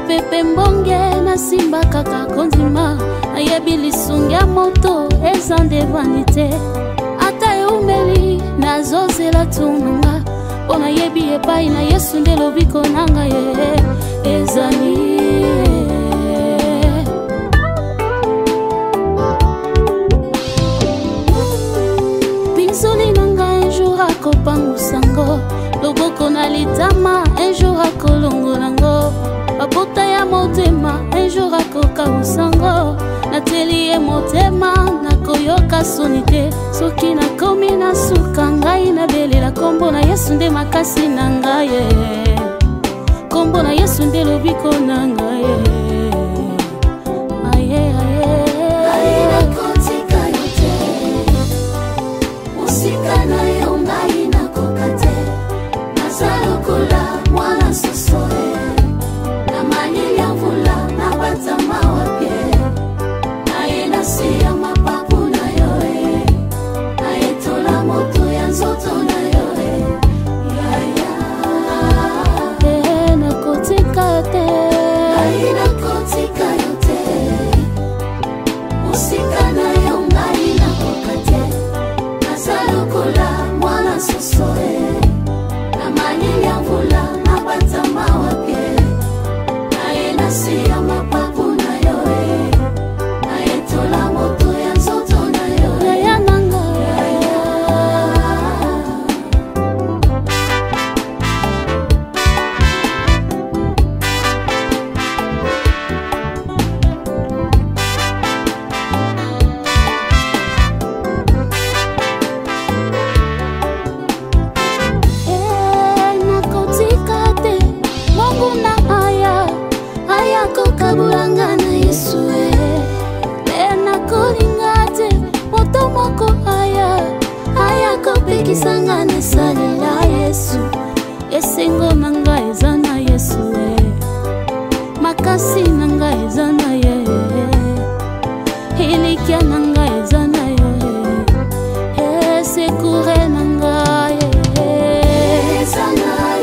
Mipepe mbonge nasimba kaka kondima, nayebi lisungi ya moto eza nde vanite. Ata eumeli nazozela tunanga, mpo nayebi epai na Yesu nde lobiko na ngai ezali. Pinzoli na ngai un jour akopangusa ngo, loboko na litama un jour akolongola ngo, bapota ya motema un jour akokausa ngo. Nateli ye motema nakoyoka soni te, soki nakomi na suka ngai nabelela kombo na Yesu nde makasi na ngai, kombo na Yesu nde lobiko na ngai. Aye, aye. Ngai nakotika yo te, mosika na yo ngai nakoka te, naza lokola mwana soso na malili ya mvula nabatama wapi, naye nasi ya mapapu na yo, nayetola moto ya nzoto na yo, yaya. Nakotika te, ngai nakotika yo te, mosika na yo ngai nakoka te, naza lokola mwana soso na malili ya mvula nabatama wapi, naye nasi ya mapapu na yo, nayetola moto ya nzoto na yo, yaya nanga. Nakotika te, monguna aya aya kokabulanga na Yesu, mpe nakolinga te moto moko aya aya kopekisanga nasalela Yesu. Esengo na ngai eza na Yesu, makasi na ngai eza na ye, elikya na ngai eza na ye, sekure na ngai,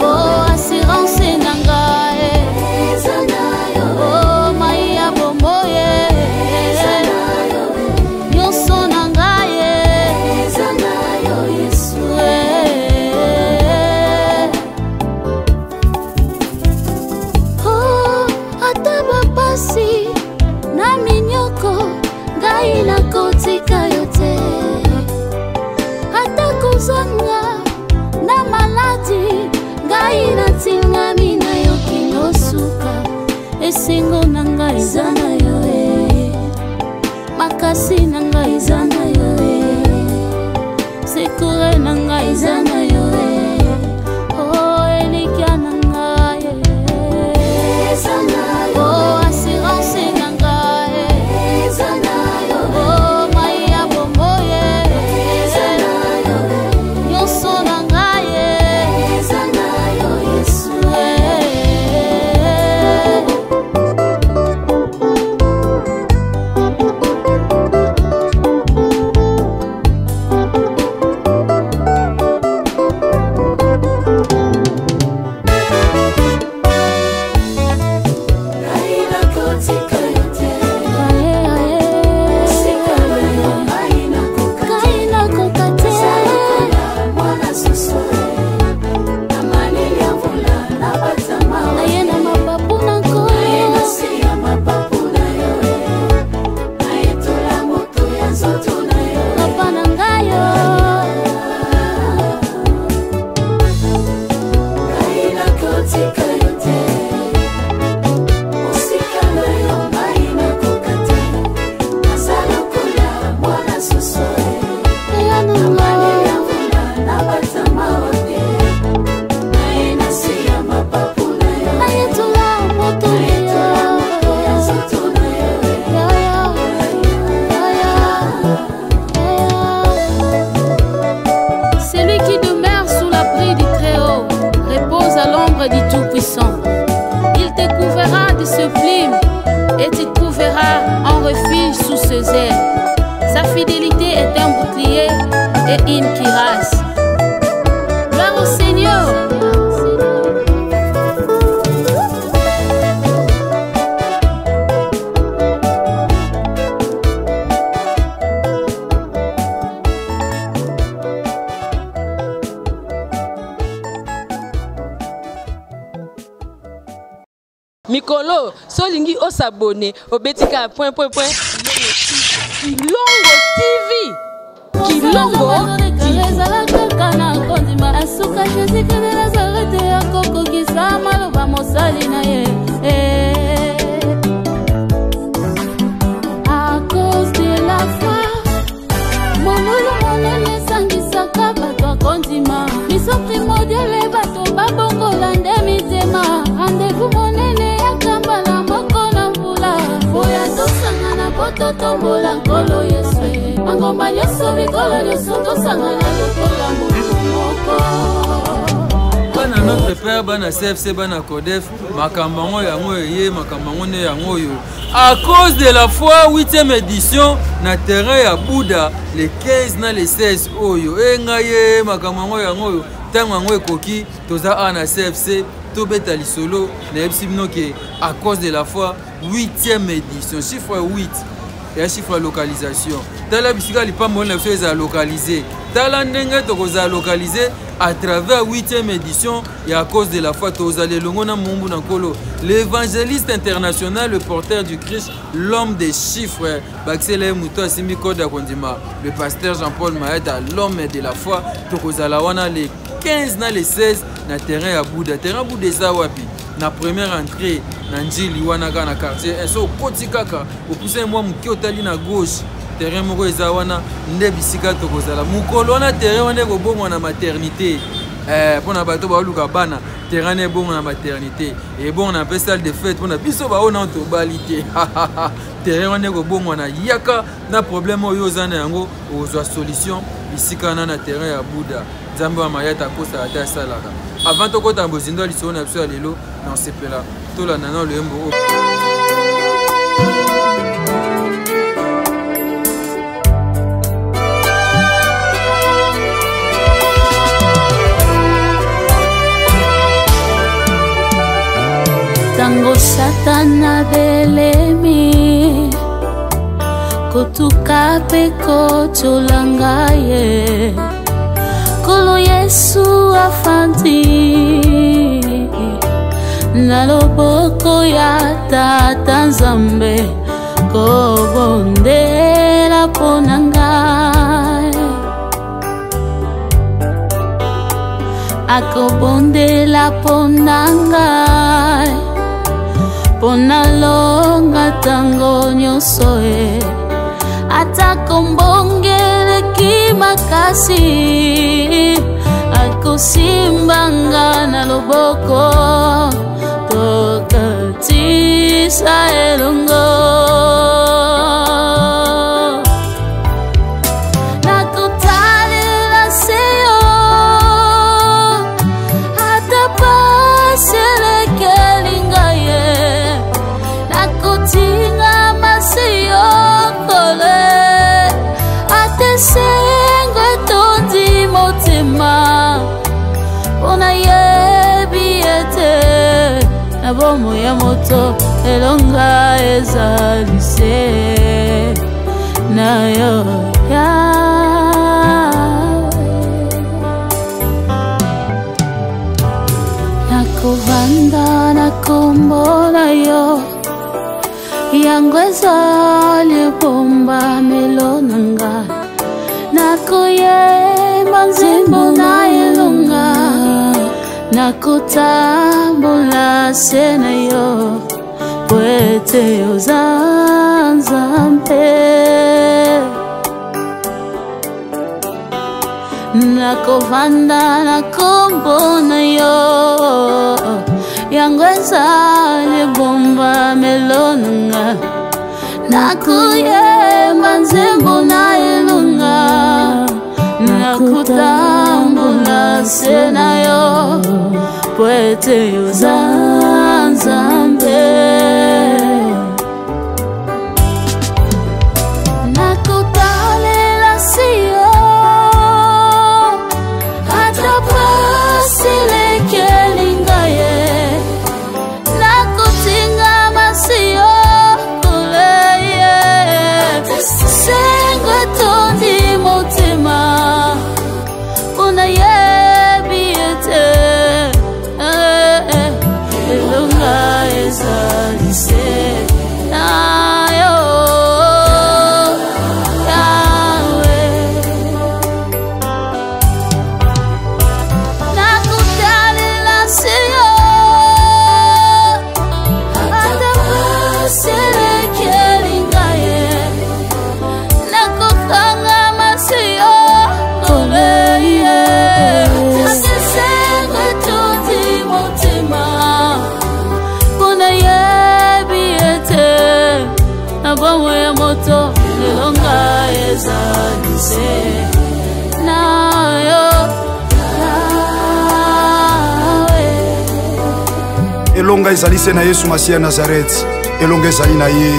oh assurance na ngai, oh mai ya bomoi nyonso na ngai, Yesu. Oh, ata bapasi na minyoko ngai nakotika yo te, ata kozanga na maladi ngai natingami na yo kino suka. Esengo na ngai eza na yo, makasi na ngai eza na yo, sekure na ngai eza na yo, oh elikya na ngai, oh assurance na ngai, oh mai ya bomoi nyonso na ngai, Yesu. Ngai nakotika yo te, Aye, aye. mosika na yo ngai nakoka te, Ngai nakoka te, naza lokola mwana soso na malili ya mvula nabatama naye na mapapu na naye nkolo, nasi ya mapapu na yo, nayetola moto ya nzoto na yo, papa na ngai yo. Ngai nakotika yo te, mosika na yo ngai nakoka te, naza lokola mwana soso Yaya na na malili ngai. ya mvula nabatama wapi, naye nasi ya mapapu na yo, Nayetola moto na nayetola moto ya yo. nzoto na yo. Yaya, yaya, yaya. Celui qui demeure sous l'abri du Très-Haut repose à l'ombre du Tout-Puissant. Il te couvrira de ses plumes et tu trouveras un refuge sous ses ailes. Sa fidélité est un bouclier et une cuirasse. Gloire au Seigneur. Mikolo so olingi o s'abonner obeti kaka point point point Kilongo TV Kilongo TV ezala kaka na kondima asuka jésus de nazarete akokokisa maloba mosali na ye eh. À cause de la foi molulu monene esangisaka bato akondima miso primordiale bato babongola nde mitema randevu monene yaka mbala moko na mvula boya tosangana po totombola nkolo yesu mangomba nyonso bikolo nyonso tosangana lokola moto moko. Bana Notre Père, bana CFC, bana Codef, makambo yango yango eye, makambo yango nde yango oyo. À cause de la foi, 8e édition na terrain ya Bouddha le 15 na le 16 oyo. E ngai ye makambo yango yango oyo, ntango yango ekoki, toza awa na CFC, tobeta lisolo, nayebisi bino ke à cause de la foi, 8e édition, chiffre 8 ya chiffre ya localisation. Tala bisika lipamboli na biso ezala localisé, tala ndenge tokozala localisé à travers 8e édition ya à cause de la foi. Tozala elongo na Mumbu na Nkolo, l'évangéliste international, le porteur du Christ, l'homme des chiffres, bakisela ye moto asimbi code ya kondima, le pasteur Jean-Paul Mayata, l'homme de la foi. Tokozala wana le 15 na le 16 na terrain ya Bouddha. Terrain Bouddha eza wapi? Na première entrée na Njili wana kaka na quartier 1, so okoti kaka opusani mwa moke otali na gauche, terrain moko eza wana nde bisika tokozala mokolo wana. Terrain wana ekobongwa na maternité mpona bato baoluka bana. Terrain ebongo na maternité, ebongo na mpe salle de fête mpona biso baoyo nano tobali te. Terrain wana ekobongwa na yaka na problème oyo oza na yango, ozwa solution bisika wana na terrain ya Bouddha. Nzambe wa Mayata akosaka te, asalaka. Avant tokota bozindo ya lisolo na biso ya lelo, na osepela tolanda na loyembo oyo. Ntango Satana belemi kotuka mpe kotyola ngai ye, Nkolo Yesu afandi na loboko ya Tata Nzambe kobondela mpo na ngai, akobondela mpo na ngai, mpo nalonga ntango nyonso e, atako mbongeleki makasi, akosimbanga na loboko tokatisa elongo. Nakotalela se yo ata pasi elekeli ngai ye, nakotingama se yo kole ata esengo etondi motema, mpo nayebi ete na bomoi ya moto elonga ezali se na yo Yawe. Nakovanda na kombo na yo, yango ezali ebombamelo na nga, nakoyemba nzembo na elonga, nakotambola se na yo, po ete oza Nzambe. Nakovanda na kombo na yo, yango ezali ebombamelo na nga, nakoyemba nzembo na elonga, nakotambola se na yo, po ete oza Nzambe. Nakotalela se yo ata pasi elekeli ngai ye, nakotingama se yo kole ye, sengo etondi motema, mpo nayebi ete elonga Elonga ezali se na yo, Yawe. Nakotalela se yo, ata pasi elekeli ngai ye. Nakokangama se yo, ngolei ye. Esengo etondi motema, mpo nayebi ete na bomoi ya moto elonga ezali se na yo, Yawe. Elonga ezali se na Yesu Masiya ya Nazareth. Elonga ezali na ye,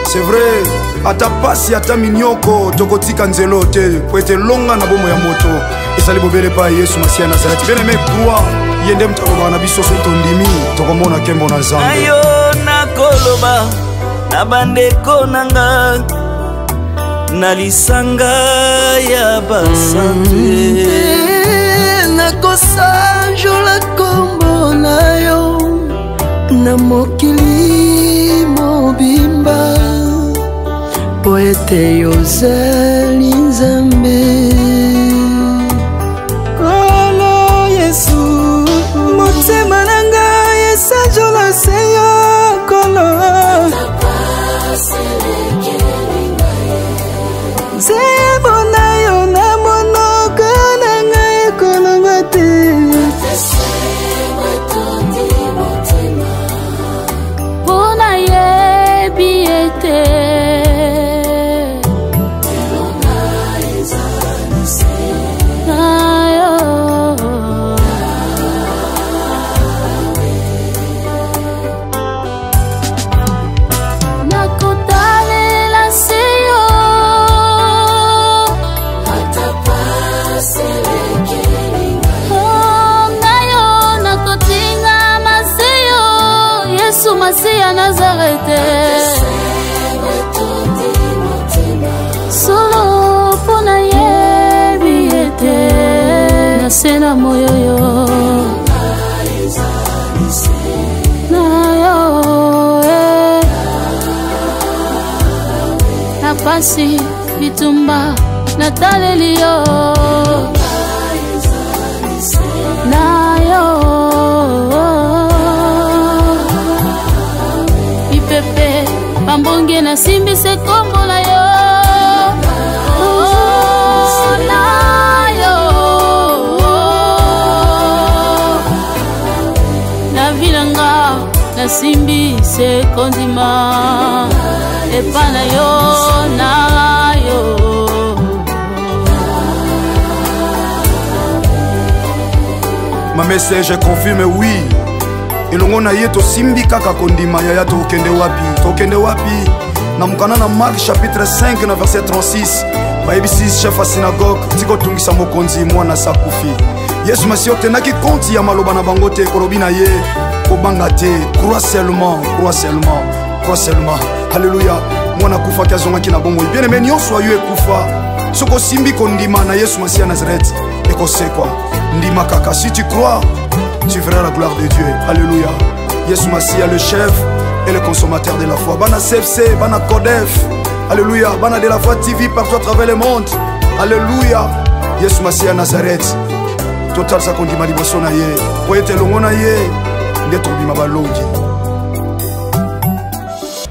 c'est vrai. Ata pasi, ata minyoko, tokotika nzelo te, po ete elonga na bomoi ya moto ezali bobele epai ya Yesu Masiya ya Nazareth. Bien aimé, crois. Ye nde moto alobaka na biso, soki tondimi, tokomona nkembo na Nzambe. Na yo nakoloba na bandeko na nga na lisanga ya basantu. Nakosanjola kombo na yo na mokili mobimba, po ete yozali Nzambe. Kolo Yesu, motema na ngai esanjola se yo, Kolo. Nzembo na yo na monoko na ngai ekoloba te. Mpo nayebi ete na yo. Nakotalela se yo, Oh, ngai yo nakotingama se yo, Yesu Masiya Nazarete. Solo mpo nayebi ete na se na moyoyo na yo, eh. Na pasi, bitumba, nataleli yo na yo. Mipepe, bambonge, nasimbisi kombo na yo. Oh, na yo. Na vie na nga nasimbi se kondima epa na yo, na yo. Ma message confirme, oui. Elongo na ye tosimbi kaka kondima. Yaya, tokende wapi? Tokende wapi? Na mokanda na Mark chapitre 5 na verset 36, bayebisi chef ya synagogue: "Tika otungisa mokonzi, mwana sakufi." Yesu Masiya otendaki konti ya maloba na bango te. Olobi na ye: "Kobanga te, crois seulement, crois seulement, crois seulement." Halleluya! Mwana akufaki azongaki na bomoi. Bien aimé, nyonso ayo ekufa, soki osimbi kondima na Yesu Masiya ya Nazareth, ekosekwa. Ndima kaka. Si tu crois, tu verras la gloire de Dieu. Alléluia! Yesu Masiya, le chef et le consommateur de la foi. Bana CFC, bana Codef, alléluia, bana de la foi TV partout à travers le monde, alléluia! Yesu Masiya ya Nazareth, totalisa kondima liboso na ye, po ete elongo na ye nde tobima balongi.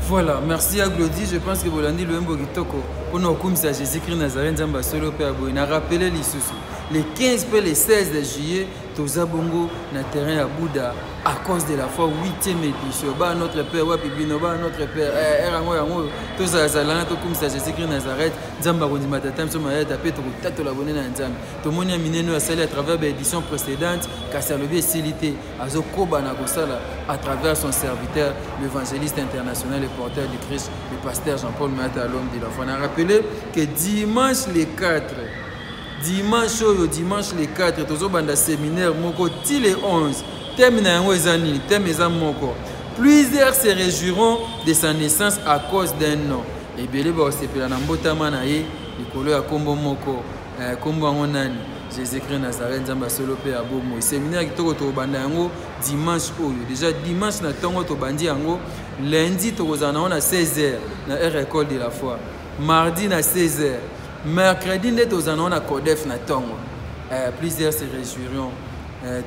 Voilà, merci à Glody. Je pense que bolandi loyembo kitoko mpona kokumisa Jésus-Christ Nazareth, Nzambe asolo mpe ya boye. Na rappele lisusu, le 15 mpe le 16 juillet, toza bongo na terrain ya Bouddha, à cause de la foi, 8e édition. Ba notre père, wapi bino ba notre père? Ere yango yango tozalazalana, tokumisa Jésus-Christ Nazareth, Nzambe akondima tata biso mayata mpe tokotatola bonene ya Nzambe. Tomoni ya minene oyo asali à travers baédition précédente, kasi alobi esili te, azokoba na kosala à travers son serviteur, l'évangéliste international et porteur du Christ, le pasteur Jean-Paul Mayata, l'homme de la foi. Na rappelé que dimanche le 4, dimanche oyo, dimanche le 4, tozobanda séminaire moko ti le 11. Thème na yango eza nini? Thème eza moko: "Plusieurs se réjouiront de sa naissance à cause d'un nom." Ebele bakosepela na mbotama na ye likolo ya nkombo moko. Nkombo yango nani? Jésus-Christ Nazareth, Nzambe ya solo mpe ya bomoi. Seminaire kitoko tokobanda yango dimanche oyo. Déjà dimanche na ntongo tobandi yango, lundi tokozala nango na 16h na heure école de la foi. Mardi na 16h, mercredi nde tozala nango na Codef na ntongo. Plusieurs se réjouiront.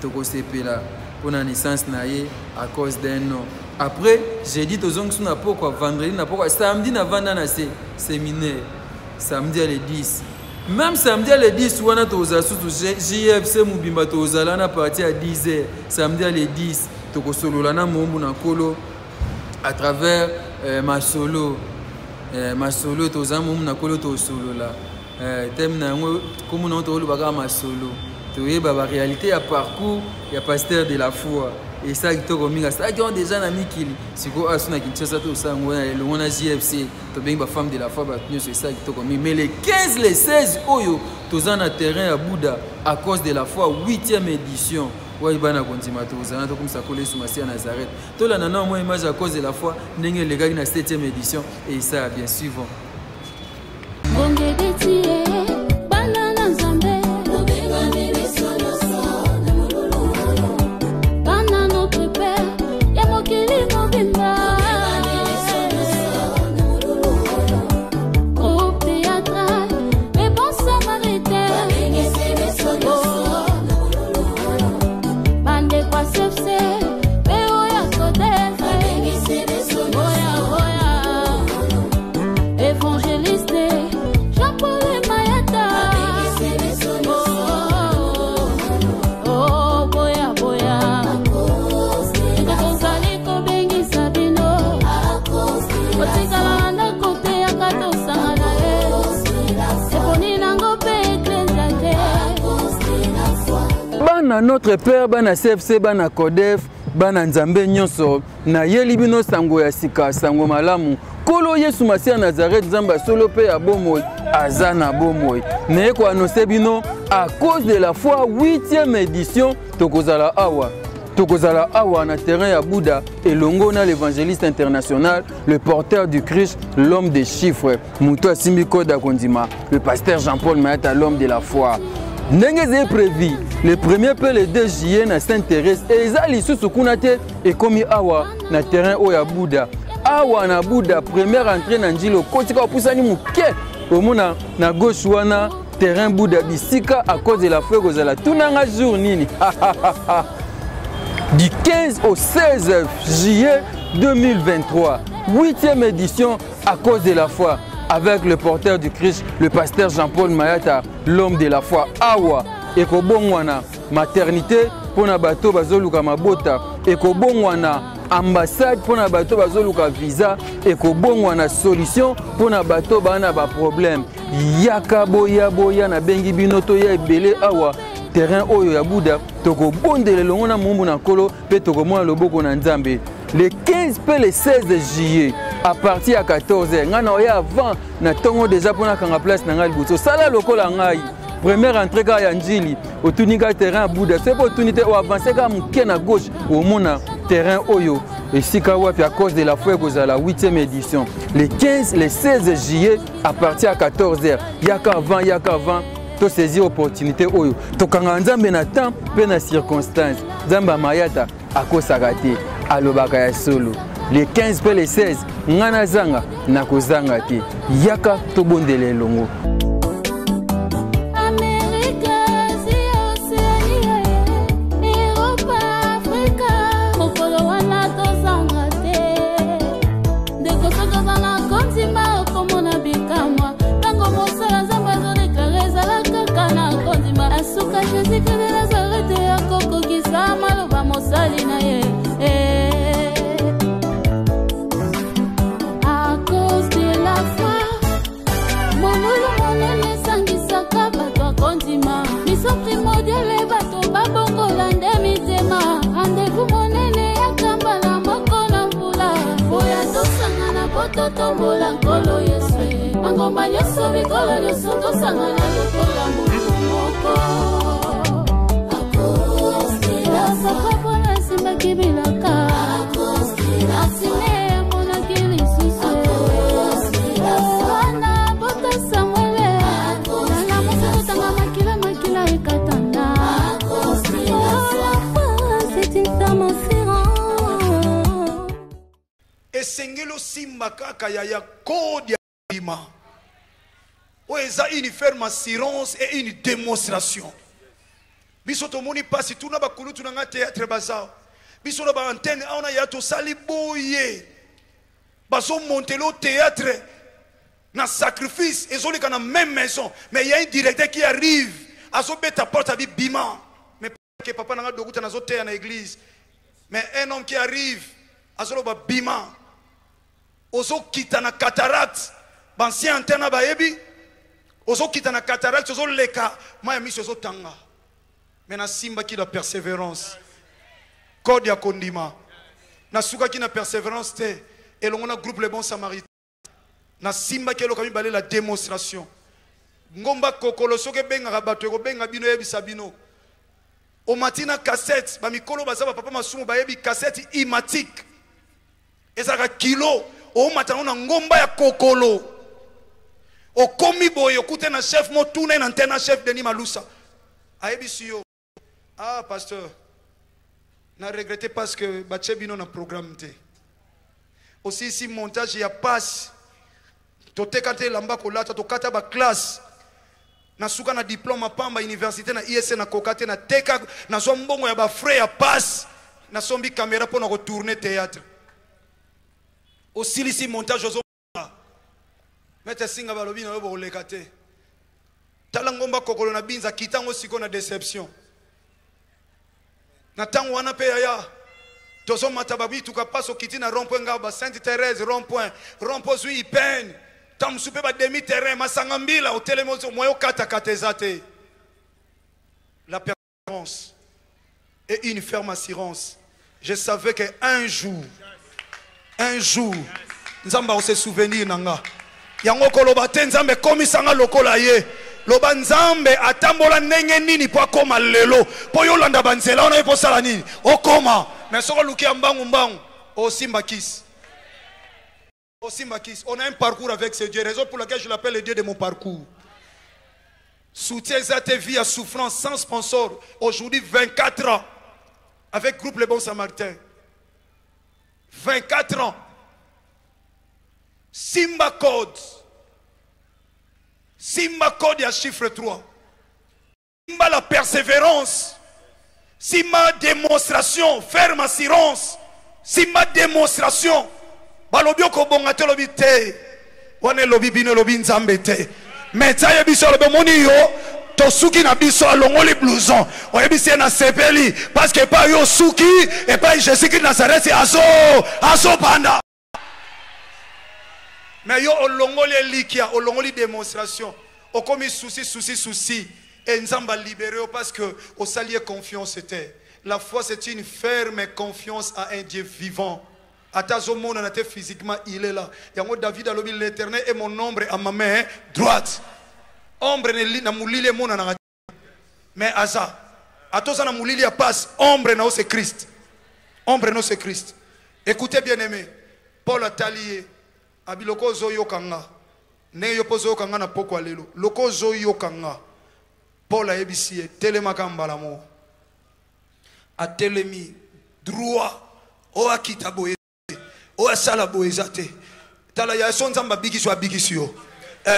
Tokosepela mpo na naissance na ye à cause d'un nom. Après jeudi tozongisi na pokwa, vendredi na pokwa, samedi na vanda na se séminaire. Samedi ya le 10. Même samedi ya le 10 wana tozala susu JFC mobimba, tozala na parti ya 10h. Samedi ya le 10 tokosolola na mombu na nkolo à travers masolo. Masolo tozala mombu na nkolo tosolola. Thème na yango komona yango tokoloba kaka masolo. Toyeba ba réalité ya parcours ya pasteur de la foi. Esala kitoko mingi, asalaki yango déjà na mikili, sikoyo aso na Kinshasa tosala yango na elongo na JFC, tobengi bafemme de la foi, bato nyonso, esala kitoko mingi. Mais le 15, le 16 oyo toza na terrain ya Bouddha, à cause de la foi 8e édition. Oyo bana kondima tozala tokomisa kolo Yesu Masiya Nazareth. Tolanda na mwa image à cause de la foi ndenge elekaki na 7e édition et esala bien. Suivant. Ngonga ebeti ye, bana na Nzambe, tobengani biso nyonso na molulu oyo. Bana notre père ya mokili mobimba. Tobengani biso nyonso na molulu oyo. Groupe théâtral les bons samaritains. Babengisi biso nyonso na molulu oyo. Bandeko ya CFC mpe oyo ya Codef. Babengisi biso boya nyonso. Boya évangéliste Jean-Paul Mayata. Babengisi biso nyonso. Oh, boya boya. À cause de la tozali kobengisa bino. À cause de la otikala na ndako te, yaka tosangana ye. cause de la foi. Eponi nango mpe eklezia te. À cause de la foi. Bana notre père, bana CFC, bana Codef, bana Nzambe nyonso, nayeli bino sango ya sika, sango malamu. Nkolo Yesu Masiya Nazareth, Nzambe ya solo mpe ya bomoi, aza na bomoi. Naye koannoncer bino à cause de la foi 8e édition. Tokozala awa, tokozala awa na terrain ya Bouddha elongo na l'évangéliste international, le porteur du Christ, l'homme des chiffres, moto asimbi code ya kondima, le pasteur Jean-Paul Mayata, l'homme de la foi. Ndenge ezali prévu le premier mpe le 2 juillet na Sainte Thérèse, eza lisusu kuna te, ekomi awa na terrain oyo ya Bouddha. Awa na Bouddha, première entrée na Njili, okotika, opusani moke, omona na gauche wana terrain Bouddha, bisika à cause de la foi ekozala. Tunanga jour nini? Du 15 au 16 juillet 2023, 8e édition à cause de la foi avec le porteur du Christ, le pasteur Jean-Paul Mayata, l'homme de la foi. Awa ekobongwana maternité mpona bato bazoluka mabota, ekobongwana ambassade mpona bato bazoluka visa, ekobongwana solution mpona bato baa na baproblème. Yaka, boya boya, nabengi bino, toya ebele awa terrain oyo ya Buda. Tokobondela elongo na mombu na nkolo mpe tokomona loboko na Nzambe le 15 mpe le 16 juillet à partir ya 14h. Ngai na oya avant na ntongo déjà mpo nakanga place na ngai liboso. Sala lokola ngai, première entrée kaka ya Njili, otuni kaka terrain ya Buda. Soki mpo otuni te, oavance kaka moke na gauche, omona terrain oyo esika wapi à cause de la foi ekozala 8e édition le 15, le 16 juillet à partir ya 14h. Yaka avant, yaka avant, tosaisir opportunité oyo. Tokanga Nzambe na temps mpe na circonstance. Nzambe amayata akosaka te, alobaka ya solo. Le 15 mpe le 16, ngai nazanga nakozanga te. Yaka tobondela elongo. Amerika, Asia, Océanie, Eropa, Afrika, mokolo wana tozanga te. Ndeko, soki oza na kondima, okomona bikamwa. Ntango mosala Nzambe azodeklare, ezala kaka na kondima. Asuka Jésus Christ de Nazareth akokokisa maloba mosali na ye. Eh. À cause de la foi, molulu monene esangisaka bato akondima. Mission primordiale, bato babongola nde mitema. Rendez-vous monene ya mbala moko na mvula. Boya tosangana po totombola Nkolo Yesu. Mangomba nyonso, bikolo nyonso, tosangana lokola motu moko. Papa mpona asimbaki bilaka, asine amonaki lisusu. Wana bota Samuele nalamusi kotanga makila, makila ekata. Esengeli osimba kaka yaya code ya ndima oyo eza une ferme assurance et une démonstration. Biso tomoni pasi, tuna bakulutu na nga théâtre baza biso na ba antenne awa na ya tosali boye, bazomontele au théâtre na sacrifice ezoleka na même maison, mais il y a un directeur qui arrive azobeta porte abi bima. Mais que papa nanga dokuta nazoteya na église, mais un homme qui arrive azoloba bima, ozokita na cataracte, bancien antenne bayebi, ozokita na cataracte, ozoleka mai ya miso ezotanga. Mais nasimbaki la persévérance, code ya kondima, nasukaki na persévérance te elongo na groupe Le Bon Samaritain. Nasimbaki eloko ya mibale, la démonstration. Ngomba kokolo soki ebengaka bato, ekobenga bino, eyebisa bino omati na cassette. Bamikolo baza bapapa masumu bayebi cassette imatique ezalaka kilo, omata yango na ngomba ya kokolo, okomi boye, okute na chef motuna ye na ntena chef Denis Malusa ayebisi yo: ah pasteur, na regrette parce que batie bino na programme te. Osilisi montage ya passe, toteka te elamba kolata, tokata baklasse, nasuka na diplôme pamba, université na ISC nakoka te, nateka, nazwa mbongo ya bafrais ya passe, nasombi caméra mpo na kotourne théâtre. Osilisi montage, ozo maître singa balobi na yo bokoleka te. Tala ngomba kokolo na binza, kita yango sikoyo na déception. Na ntango wana mpe yaya tozomata babituka mpasi, okiti na rond point ngaba Sainte Thérèse, rond point, rond point ozwi ipene, ntango mosusu mpe bademi terrain masanga mbila, otelemi moyo okatakata eza te. La persévérance et une ferme assurance. Je savais que un jour, un jour, nzambe akose souvenir na nga. Yango koloba te nzambe ekomisanga lokola ye. Loba nzambe atambola ndenge nini mpo akóma lelo, mpo yo olanda banzela wana ye mpo osala nini okóma. Mais soki oluki ya mbangu mbangu, osimba kisi, osimba kisi. On a un parcours avec ce Dieu, raison pour laquelle je l'appelle le Dieu de mon parcours. Soutien eza te, vie ya souffrance, sans sponsor. Aujourd'hui 24 ans avec groupe Le Bon Samaritain, 24 ans. Simba code, simba code ya chiffre 3, simba la persévérance, simba démonstration, ferme assurance, simba démonstration. Balobi okobonga te, olobi te, wana elobi bino, elobi nzambe te. Mais ti ayebi biso, alobi omoni yo tosuki na biso, alongoli blouson, oyebisi ye nasepeli parce que epai yo osuki, epai Jésus Christ Nazareth azo azobanda. Mais yo olongoli elikia, olongoli démonstration, okomi souci, souci, souci. E nzambe alibere yo parce que osali ye confiance te. La foi, c'est une ferme confiance à un Dieu vivant. Ata azomonana te physiquement, il est là. Yango David alobi: l'éternel est mon ombre à ma main droite. Ombre na molili emonanaka, mais aza. Ata oza na molili ya passe, ombre na yo c'est Christ, ombre na yo c'est Christ. Écoutez, bien aimé, Paul atali ye, abi loko ozoyoka nga ndenge yo mpo ozoyoka nga na pokwa lelo, loko ozoyoka nga. Paul ayebisi ye telemaka mbala moko. Atelemi droit, oyo akita boye te, oyo asala boye eza te. Tala ya so, nzambe abikisi yo, abikisi yo.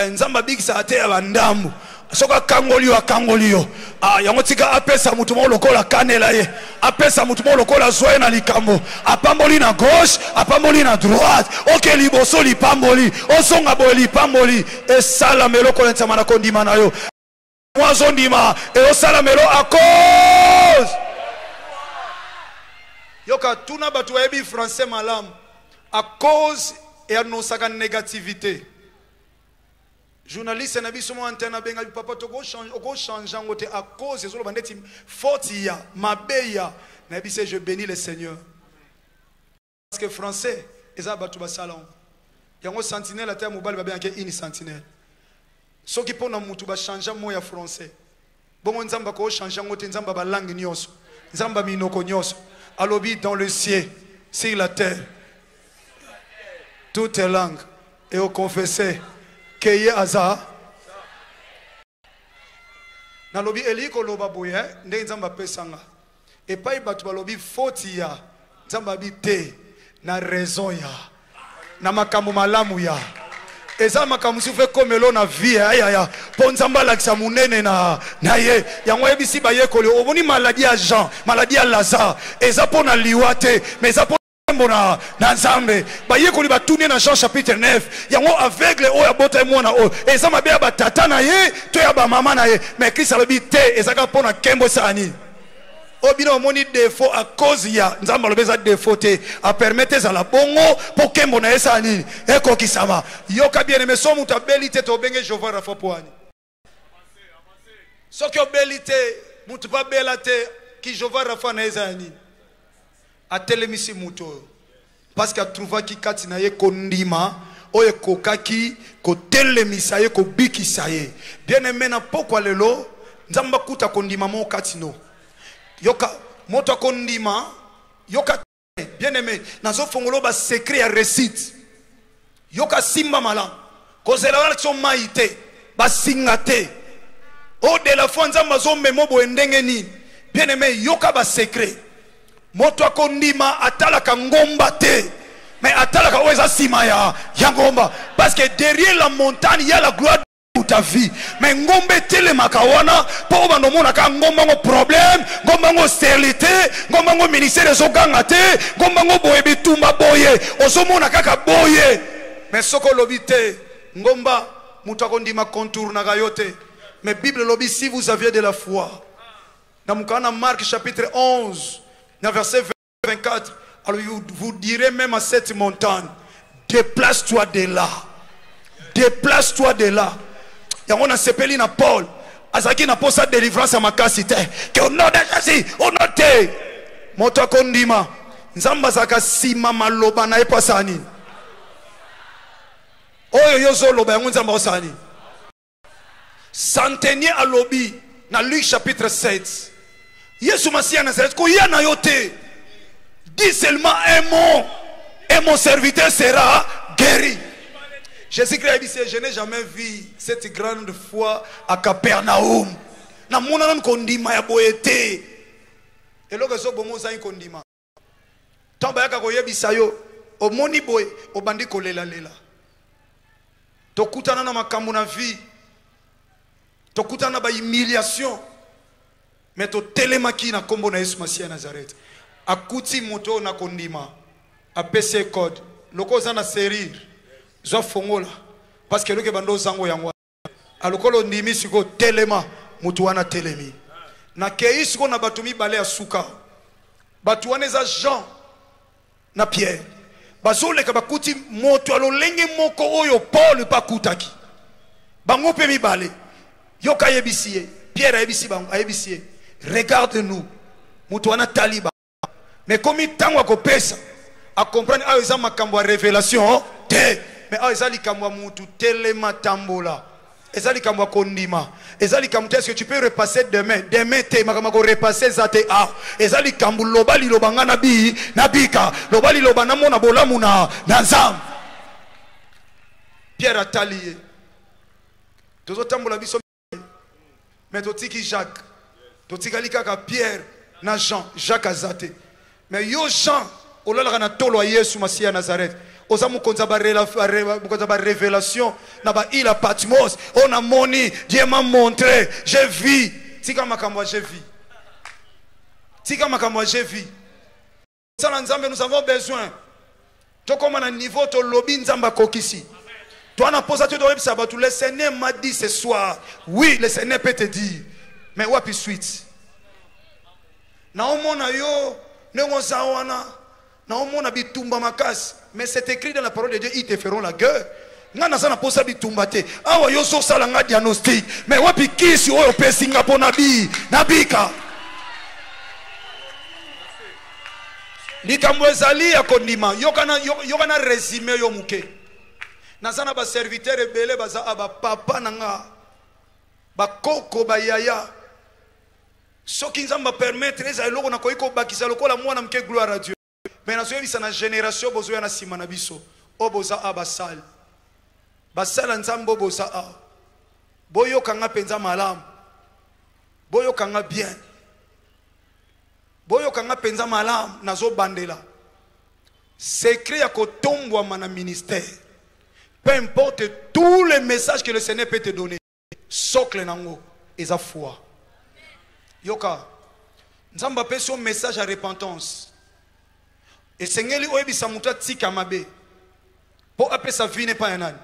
Nzambe abikisaka te ya bandambu. Soki akangoli yo, akangoli yo. Ah, yango tika apesa motu moko lokola akanela ye, apesa motu moko lokola azwa ye na likambo, apamboli na gauche, apamboli na droite, oke liboso lipamboli, ozonga boye lipamboli, esalama eloko na nsama na kondima na yo. Mwa azondima eosalamelo à cause. Yoka, tuna bato bayebi français malamu. À cause eanonsaka négativité. Journaliste na biso mwa antenne abengaki: papa, okochange yango te, à cause ezoloba ndeti faute ya mabe ya. Nayebi se je bénis le Seigneur parce que français eza bato basala yango. Yango sentinelle, ata ya mobali babengaki une sentinelle. Soki mpo na mutu bachange mo ya français, bongo nzambe akochange yango te? Nzambe balangue nyonso, nzambe ya minoko nyonso, alobi dans le ciel, sur la terre, toute langue eoconfesse ke ye aza. Nalobi elingi koloba boye, ndenge nzambe apesanga epai bato balobi faute ya nzambe abi te na raison ya. Na makambo malamu ya eza makambo mosusu ekomelo na vie ayaya mpo nzambe alakisa monene na, na ye yango ayebisi bayekoli omoni maladi ya jean maladi ya lazare eza mpo na liwa te mais eza mpo nkembo na, na nzambe bayekoli batuni ye na jean chapitre 9 yango aveugle oyo abota ye mwana oyo eza mabe ya batata na ye to ya bamama na ye mais kristo alobi te ezaka mpo na nkembo esala nini oyo bino omoni défaut à cause ya nzambe alobi eza défaut te apermete ezala bongo mpo nkembo na ye esala nini ekokisama yoka bien aime so moto abeli te tobenge jehova rafa mpo ani soki obeli te moto mpe abela te ki jehova rafa na ye eza ya nini atelemisi moto oyo parce que atrouvaki kati na ye kondima oyo ekokaki kotelemisa ye kobikisa ye bien aime na pokwa lelo nzambe akuta kondima moko kati no yoka moto akondima yoka bien aime nazofongola ba secret ya réussite yoka simba malamu kozela wana biso mai te basinga te o de la foi nzambe azomema boye ndenge nini bien aime yoka ba secret moto akondima atalaka ngomba te mais atalaka oyo eza nsima ya, ya ngomba parce que derrière la montagne ya la gloire ta vie mais ngomba etelemaka wana mpo oyo bando omonaka ngomba yango problème ngomba yango sterilité ngomba yango ministère ezoganga te ngomba yango boye bitumba boye ozomona kaka boye mais soki olobi te ngomba moto akondima contournaka yo te mais bible elobi si vous aviez de la foi na mokanda na marc chapitre 11 na verset 24 alors vous, vous direz même à cette montagne déplace-toi de là déplace-toi de là yango nasepeli na paul azalaki na mposa délivrance ya makasi te ke au nom de jésus au nom te moto akondima nzambe azalaka nsima maloba na ye mpo asala nini oyo yo ozoloba yango nzambe akosala nini Centenier alobi na Luc chapitre 7 Yesu Masiya Nazareth koya na yo te dis seulement un mot et mon serviteur sera guéri Jésus-Christ a dit je n'ai jamais vu cette grande foi à Capernaum namona nanu kondima ya boye te eloko ezoboma ozangi kondima ntango bayaka koyebisa yo omoni boye obandi kolelalela tokutana na makambo na vie tokutana na bahumiliation me totelemaki na nkombo na yesu masiya ya nazareth akuti moto oyo na kondima apesi ye code loko oza na serire zwa fongola parce que eloko ebanda ozango yango alokola ondimi sikoyo telema moto wana telemi nakei sikoyo na bato mibale ya suka bato wana eza jean na pierre bazoleka bakuti moto ya lolenge moko oyo paul mpe akutaki bango mpe mibale yoka ayebisi ye pierre ayebisi bango ayebisi ye regarde nous moto wana tali mais komi ntango akopesa acomprendre awa eza makambo ya révélation te mais awa eza likambo ya mutu telema tambola eza likambo ya kondima eza likambo te est-ce que tu peux repasser demain demain te makambo ya korepasser eza te awa eza likambo loba liloba nga nabi nabika loba liloba namona bolamu na na nzambe pierre atali ye tozotambola biso mais totiki jacques totikali kaka pierre na jean jacques aza te mais yo jean olalaka na tolo ya yesu masiya ya nazareth oza mokonzi ya barévélation na baile ya patmos oyo namoni dieu m'a montré j'ai vu tika makambo ya j'ai vu tika makambo ya j'ai vu sala nzambe nous avons besoin tokóma na niveau tolobi nzambe akokisi toi na posa te toyebisa bato le seigneur m'a dit ce soir oui le seigneur peut te dire mais wapi suite naomona yo ndenge oza wana naomona bitumba makasi mais c'est écrit dans la parole de Dieu ils te feront la guerre nga naza na posa bitumba te awa yo ozosala nga diagnostic mais wapi kisi oyo opesi nga mpo nabi nabika likambo ezali ya kondima yoka na resume yo moke naza na baserviteur ebele baza a bapapa na nga bakoko bayaya soki nzambe apermettre ezala eloko nakoki kobakisa lokola mwana moke gloire à dieu me nazoyebisa na generation bozoya na nsima na biso oyo boza a basali basala nzambe oyo boza a boyoka nga mpenza malamu boyoka nga bien boyoka nga mpenza malamu nazobandela Secret ya kotombwama na ministère, peu importe tous les messages que le Seigneur peut te donner, socle nango eza foi. Yoka, Nzambe apesi yo message ya repentance, esengeli oyebisa moto atika mabe mpo apesa vie ne epai ya nani.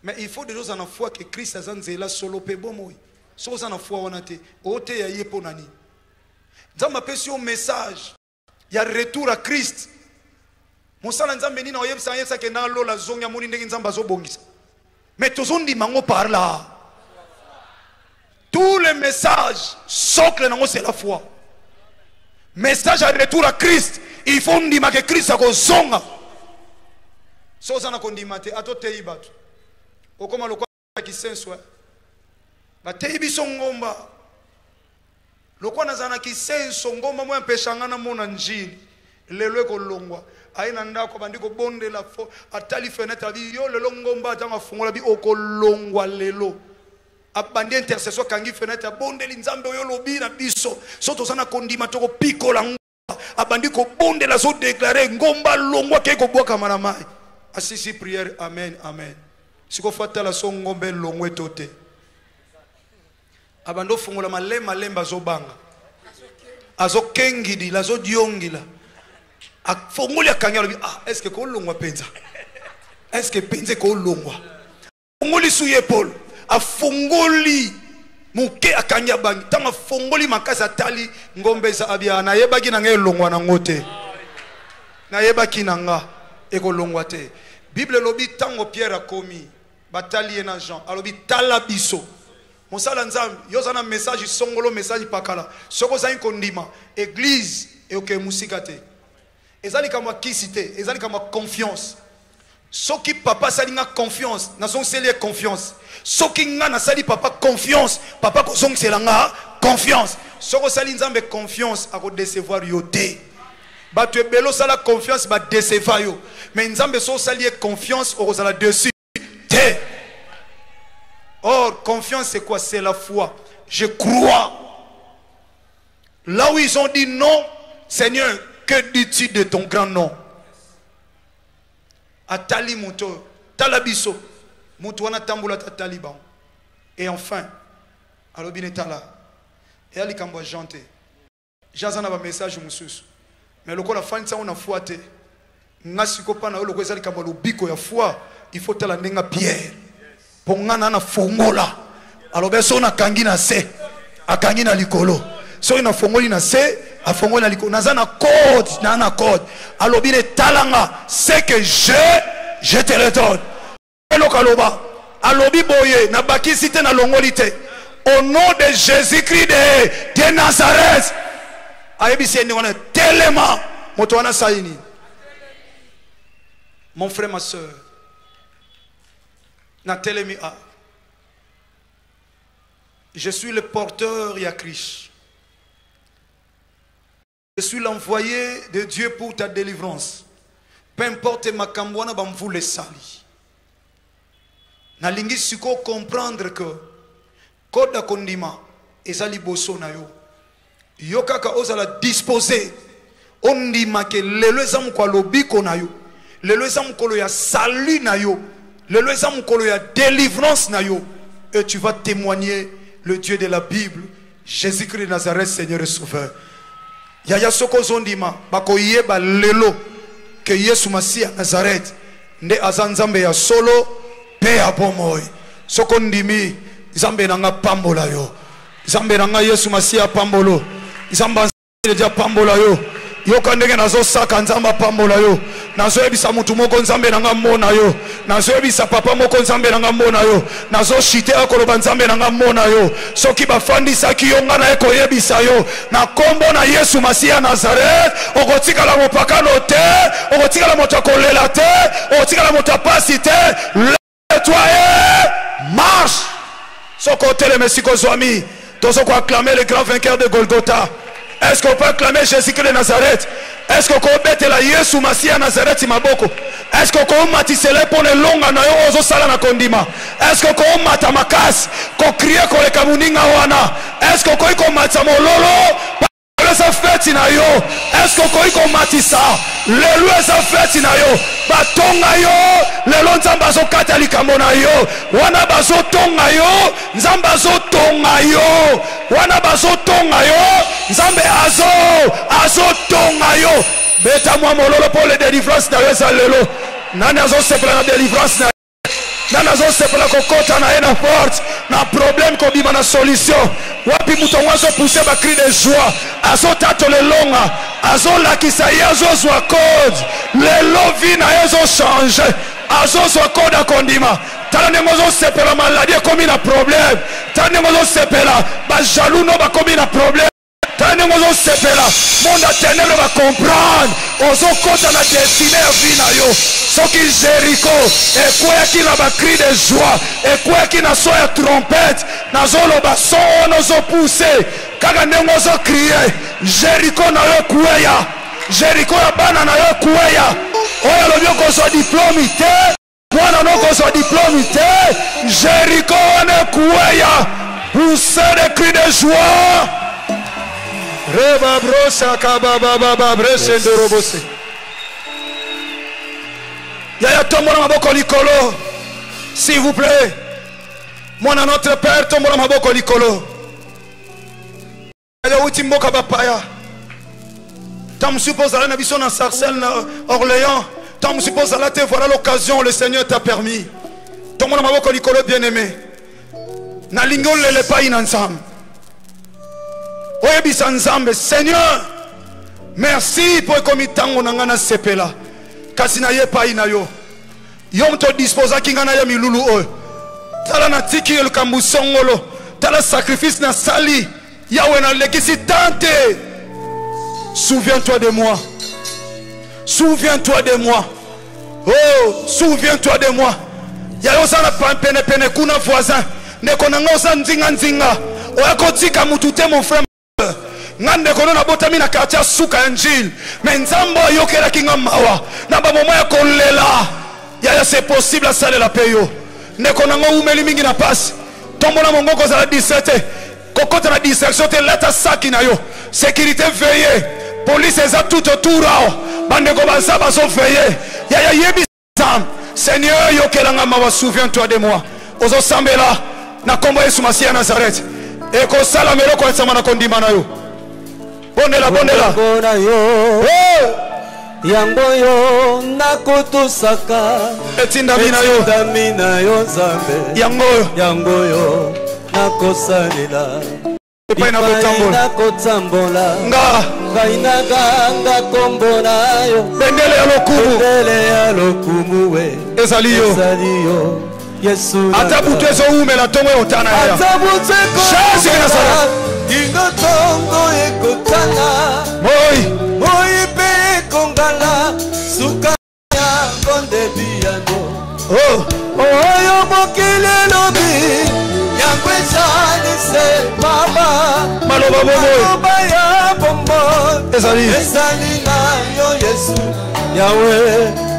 Mais il faut déjà ozala na foi que Christ aza nzela, solo mpe bomoi. Soki oza na foi wana te, oteya ye mpo na nini? Nzambe apesi yo message ya retour à Christ. Mosala Nzambe nini oyebisa ayebisa ke na lola zongi, amoni ndenge Nzambe azobongisa. Mais tozondima yango par là. Tous les messages socle nango c'est la foi. Message ya retour à Christ, il faut ndima ke Christ akozonga. So oza na kondima te, atoteyi bato okoma lokola kisenso, eh? Bateyi biso ngomba lokola nazala na kisenso, ngomba moya mpesha nga namona njili lelo ekolongwa. Aye na ndako, abandi kobondela, fo atali fenêtre, abi yo lelo ngomba, ntango afungola bi okolongwa lelo. Abandi intercession, akangi fenêtre, abondeli Nzambe oyo olobi na biso so toza na kondima tokopikola ngomba. Abandi kobondela, azodeklare ngomba longwa, akei kobwakama na mai. Asisi prière, amen amen. Sikoyo fo atala so ngomba elongwe to te. Abandi ofungola malembe malembe, azobanga, azokengidila, azodiongila, afongoli, akangi, alobi ah, est ce que kolongwa mpenza? Est ce que mpenza ekolongwa? Afongoli su ye Paul, afongoli moke, akangi, abangi. Ntango afongoli makasi, atali ngombe eza, abia nayebaki na ngai elongwa nango te, nayebaki na nga ekolongwa te. Bible elobi ntango Pierre akomi, batali ye na Jean, alobi tala biso. Mosala Nzambe, yo oza na message songolo, message pakala, soki ozangi kondima, église ekokende mosika te. Eza likambo ya kisi te, eza likambo ya confiance. Soki papa asali nga confiance, nazongiseli ye confiance. Soki nga nasali papa confiance, papa akozongisela nga confiance. Soki osali Nzambe confiance, akodecevoir yo te. Bato ebele osala confiance, badeceva yo, mais Nzambe soki osali ye confiance, okozala dessus te. Or confiance c'est quoi? C'est la foi. Je crois. Là où ils ont dit non, Seigneur, que dis-tu de ton grand nom? Atali moto, tala biso. Moto wana tambola atali bango. Et enfin, alobi ne tala. Eya likambo ya Jean te. Jean aza na ba message mosusu. Mais lokola afandisi yango na foi te. Nga siko pa na yo lokola eza likambo ya lobiko ya foi, il faut tala ndenge Pierre. Po nga na na fongola. Alobi soki nakangi na se, akangi na likolo. Soki nafongoli na se, afongoli na likolo. Naza na code, na na code. Alobi ne talanga, ce que je te le donne. Eloko aloba, alobi boye, nabakisi te, nalongoli te. Au nom de Jésus-Christ de Nazareth. Ayebisi ye ndenge wana, telema. Moto wana asali nini? Mon frère, ma soeur, natelemi a. Je suis le porteur ya Christ. Je suis l'envoyé de Dieu pour ta délivrance. Peu importe makambo wana bamvula esali. Nalingi siko comprendre que code ya kondima eza liboso na yo. Yo kaka ozala disposé ondima ke lelo eza mokolo ya lobiko na yo, lelo eza mokolo ya salut na yo, lelo eza mokolo ya délivrance na yo, et tu vas témoigner le Dieu de la Bible, Jésus-Christ de Nazareth, Seigneur et Sauveur. Yaya, soko ozondima, bakoyeba lelo ke Yesu Masiya Nazareth nde aza Nzambe ya solo pe ya bomoi. Soko ndimi, Nzambe na nga pambola yo. Nzambe na nga Yesu Masiya pambolo. Nzambe apambola yo. Yoka ndenge nazosaka, Nzambe apambola yo. Nazoyebisa mutu moko, Nzambe na nga mona yo. Nazoyebisa papa moko, Nzambe na nga mona yo. Nazoshite akoloba, Nzambe na nga mona yo. Soki bafandisaki yo, nga naye koyebisa yo na kombo na Yesu Masiya Nazareth, okotikala mopakano te, okotikala moto ya kolela te, okotikala moto ya pasi te. Lève-toi et marche. Soki otelema esika ozwami, tozo koacclamer le grand vainqueur de Golgotha. Est-ce qu'on peut acclamer Jésus-Christ de Nazareth? Est-ce qu'on peut betela Yesu Masiya Nazareth maboko? Est-ce qu'on peut matisele mpo na elonga na yo ozosala na kondima? Est-ce qu'on peut mata makasi kokrie koleka moninga wana? Est-ce qu'on koki komatisa mololo? Lelo eza feti na yo. Eske okoki komatisa? Lelo eza feti na yo. Batonga yo lelo, Nzambe azokata likambo na yo. Wana bazotonga yo, Nzambe azotonga yo. Wana bazotonga yo, Nzambe azotonga yo. Beta mwa mololo mpo le delivrance na yo eza lelo. Nani azosepela na delivrance na yo? Nani azosepela kokɔta na ye na porte na problème, kobima na solution? Wapi moto yango azopousse bacri de joie, azotatola elonga, azolakisa ye azozwa code lelo, vie na ye ezochange, azozwa code akondima. Tala ndenge ozosepela, maladi ekomi na problème. Tala ndenge ozosepela, bajaloux no bakomi na problème. Tala ndenge ozosepela, monde ya ténèbre bacomprendre ozokɔta na destine ya vie na yo. Soki Jericho ekweyaki na bacri de joie, ekweyaki na son ya trompette, nazoloba son wana ozopousse kaka ndenge ozocrie, Jericho na yo ekweya, Jericho ya bana na yo ekweya. Oyo alobi okozwa diplome te, mwana nokozwa diplome te, Jericho wana ekweya. Pousse de cri de joie. Rebabrosakababababresendorobose. Yaya, tombola maboko likolo, s'il vous plaît. Mwana Notre Père, tombola maboko likolo. Yaya, uti mboka bapaya, ntango mosusu mpo ozala na biso na Sarcelles, na Orléans, ntango mosusu mpo ozala te. Voilà l'occasion, le Seigneur t'a permis. Tombola maboko likolo, bien aimé. Nalingi olela epai na Nzambe, oyebisa Nzambe: Seigneur, merci mpo ekomi ntango na ngai nasepela. Kasi naye epai na yo, yo moto odisposaki ngai na ya milulu oyo. Tala, natiki yo likambo songolo. Tala sacrifice nasali, Yawe, nalekisi tante. Souviens-toi de moi, souviens-toi de moi, oh, souviens-toi de moi. Yayo oza na penepene kuna, voisin, ndeko na ngai, oza nzinganzinga, oya kotika mutu te. Mon frère, nga ndeko no, nabotami na quartier ya suka ya Njile, me Nzambe ayokelaki nga mawa na bamoma ya kolela. Yaya, c'est possible asalela mpe yo. Ndeko na ngo, umeli mingi na pasi, tombola mongoko, ozala distrait te, kokota na distraction te. Lata saki na yo, sécurité veille, police eza tout autour awa, bandeko baza bazoveille. Yaya, yebi Nzambe: Seigneur, yokelanga mawa, souviens-toi de moi. Ozosambela na nkombo ya Yesu Masiya ya Nazareth, ekosalama eloko ya nsama na kondima na yo. Bondela, bondela. Bolingo na yo. Oh! Yango yo nakotosaka. Etindami na yo. Etindami na yo, Nzambe. Yango oyo. Yango yo nakosalela. Epai na kotambola. Nakotambola. Nga. Ngai naganga kombo na yo. Bendele ya lokumu. Bendele ya lokumu we. Ezali yo. Ezali yo, Yesu. Ata butu ezowumela, ntongo ekotana ya. Ata butu Jésus de Nazareth. Kingo ntongo ekotana. Moi. Moi mpe ekongala, suka yango nde biyano. Oh. Oyo mokili elobi, yango ezali se pamba. Maloba bomoi. Maloba ya bomoi Ezali. Ezali na yo, Yesu. Yawe,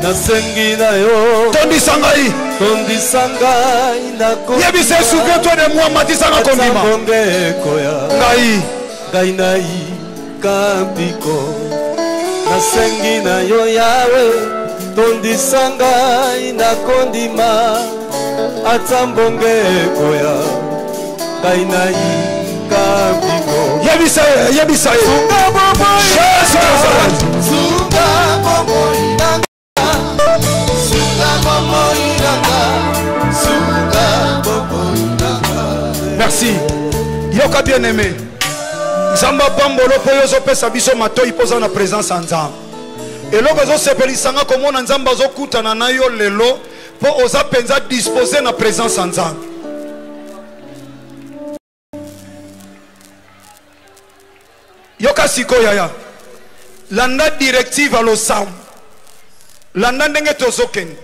nasengi na yo. Tondisa ngai. Tondisa ngai na Yebisa: souviens-toi de moi, matisanga kondima. Mbonge ekoya. Ngai. Ngai nayika mpiko, nasengi na yo, Yawe, tondisa ngai na kondima. Ata mbonge ekoya, ngai nayika mpiko. Yebisa ye, yebisa ye. Sunga bomoi. Jésus de Nazareth. Sunga bomoi nanga, sunga bomoi nanga, sunga bomoi nanga. Merci. Yoka, bien aimé, Nzambe apambolo mpo yo ozopesa biso matoi mpo oza na présence ya Nzambe. Eloko ezosepelisanga komona Nzambe azokutana na yo lelo mpo oza mpenza dispose na présence ya Nzambe. Yoka sikoyo, yaya, landa directive ya losambo, landa ndenge tozokende.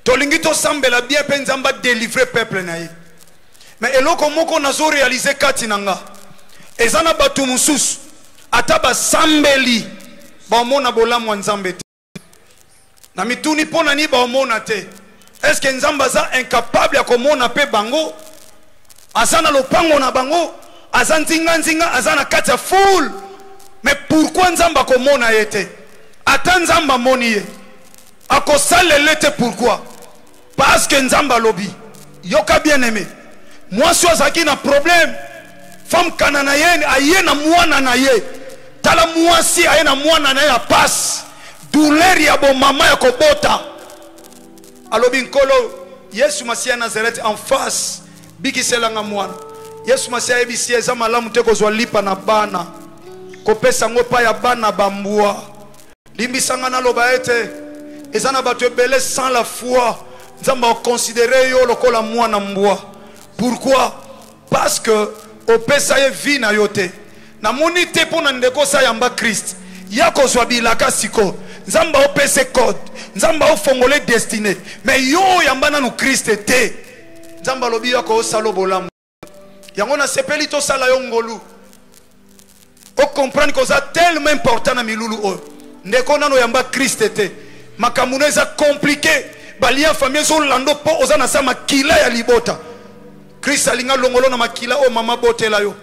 Tolingi tosambela bien mpe Nzambe adelivre peuple na ye. Me eloko moko nazorealize kati na nga, eza na bato mosusu, ata basambeli, baomona bolamu ya Nzambe te. Na mituni, mpo na nini baomona te? Eske Nzambe aza incapable ya komona mpe bango? Aza na lopango na bango, aza nzinganzinga, aza na kati ya foule. Mais pourquoi Nzambe akomona ye te? Ata Nzambe amoni ye, akosalela ye te. Pourquoi? Parce que Nzambe alobi. Yoka, bien aimé, mwasi oyo azalaki na problème, femme cananaïenne, aye na mwana na ye. Tala, mwasi aye na mwana na ye ya pasi, douleur ya bomama ya kobota. Alobi: "Nkolo Yesu Masiya Nazareth, en face, bikiselanga mwana." Yesu Masiya ayebisi ye: "Eza malamu te kozwa lipa na bana, kopesa yango pa ya bana bambwa." Limbisanga naloba ete eza na bato ebele, sans la foi, Nzambe akonsidere yo lokola mwana mbwa. Pourquoi? Parce que opesa ye vie na yo te. Namoni te mpo na ndeko osayamba Christ ya kozwa bilaka. Sikoyo Nzambe aopesa code, Nzambe aofongole destine, mais yo oyamba nanu Christ te. Nzambe alobi yo akosala bolamu yango. Nasepeli tosala yo ngolu, ocomprendre koza tellement important na milulu oyo. Ndeko, nano oyamba Christ te, makambo no eza compliqué, balia famille ezolanda mpo oza na sa makila ya libota. Christ alinga longolo na makila oyo mama botela yo,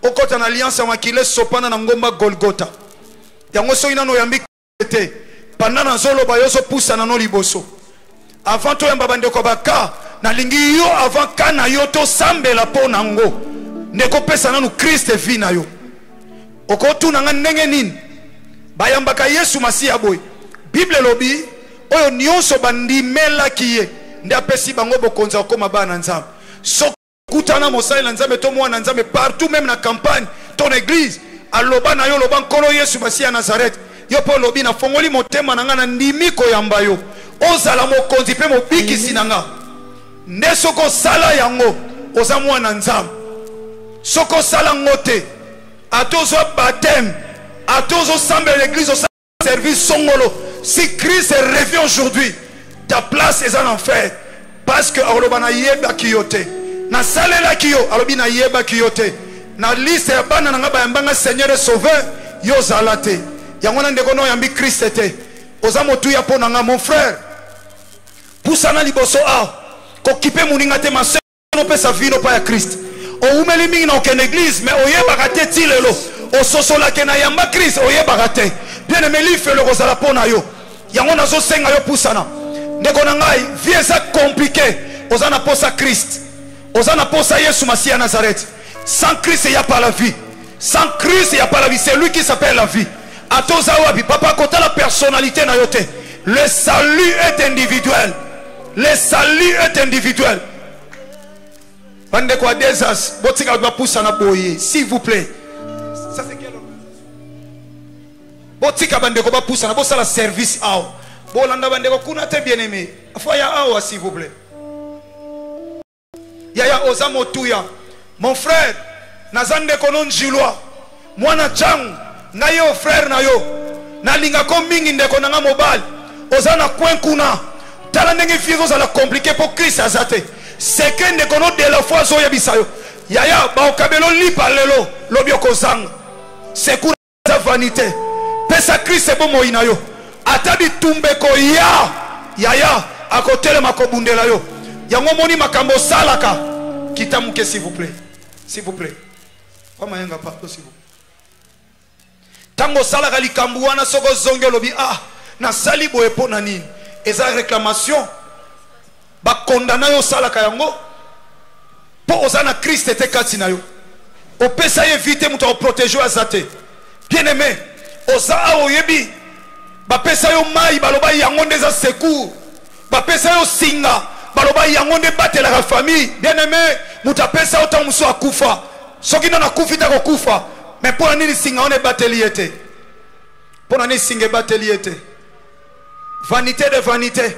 okɔta na alliance ya makila esopana na ngomba Golgota. Yango soki nano oyambi te, panda nazoloba, yo ozopusana no liboso. Avant toyamba bandeko baka, nalingi yo, avant ka na yo, tosambela mpo nango. Ndeko, pesa nanu Christ vie na yo. Okotuna nga ndenge nini bayambaka Yesu Masiya boye? Bible elobi oyo nyonso bandimelaki ye nde apesi bango bokonzi ya kokóma bana na Nzambe. Soki kutana mosali na Nzambe to mwana na Nzambe partout, même na campagne to na église, aloba na yo, loba: "Nkolo Yesu Masiya ya Nazareth," yo mpe olobi: "Nafongoli motema na ngai, na ndimi koyamba yo, ozala mokonzi mpe mobikisi na nga." Nde soki osala yango, oza mwana Nzambe. Soki osala ngo te, ata ozwa baptême, ata ozosambela l'église, osala service songolo, si Christ revient aujourd'hui, ta place eza na enfer, parce que akoloba: "Nayebaki yo te, nasalelaki yo." Alobi: "Nayebaki yo te. Na liste ya bana na nga bayambanga Seigneur et Sauveur, yo ozala te." Yango na ndeko na oyambi Christ te, oza motuya mpo na nga. Mon frère, pusana liboso awa, kokipe moninga te. Ma opesa vino pa ya Christ. Owumeli mingi na okende église, mais oyebaka te ti lelo ososolake na yamba Christ, oyebaka te. Bien aimé, lifelo ekozala mpo na yo. Yango nazosenga yo, pusana, ndeko na ngai. Vie eza compliqué, oza na posa Christ, oza na posa Yesu Masiya Nazareth. Sans Christ, y a pas la vie. Sans Christ, y a pas la vie. C'est lui qui s'appelle la vie. Ata oza wapi, papa, kotala personnalité na yo te. Le salut est individuel, le salut est individuel. Bandeko ya desas, botika bato bapusana boye, s'il vous plaît. Ça, c'est quelle organisation? Botika bandeko bapusana, bosala service awa, bolanda bandeko kuna te. Bien aimé, afaya awa, s'il vous plaît. Yaya, oza motuya. Mon frère, naza ndeko no Njilwa, mwana ntango ngai yo, frère na yo, nalingako mingi. Ndeko na nga mobali, oza na coin kuna, tala ndenge vie ezozala compliqué mpo Christ aza te. Seke ndeko no de la foi azoyebisa yo: "Yaya, baokabela olipa lelo, lobi okozanga." Secours eza vanité. Pesa Christ bomoi na yo. Ata bitumba ekoya, yaya, akotelema kobundela yo. Yango omoni makambo osalaka. Kita moke, s'il vous plaît, s'il vous plaît. Pamayenga, pardon, s'il vous plaît. Ntango osalaka likambo wana, soki ozongi, olobi: "Ah, nasali boye mpo na nini?" Eza réclamation, bakondana yo. Osalaka yango mpo oza na Christ te kati na yo, opesa ye vie te, moto akoprotege yo aza te. Bien aimé, oza awa, oyebi bapesa yo mai, baloba yango nde eza secours. Bapesa yo singa, baloba yango nde batelaka famille. Bien aimé, moto apesa yo, ntango mosusu akufa. Soki nano akufi te, akokufa. Mais mpo na nini singa wana ebateli ye te? Mpo na nini singa ebateli ye te? Vanité de vanité.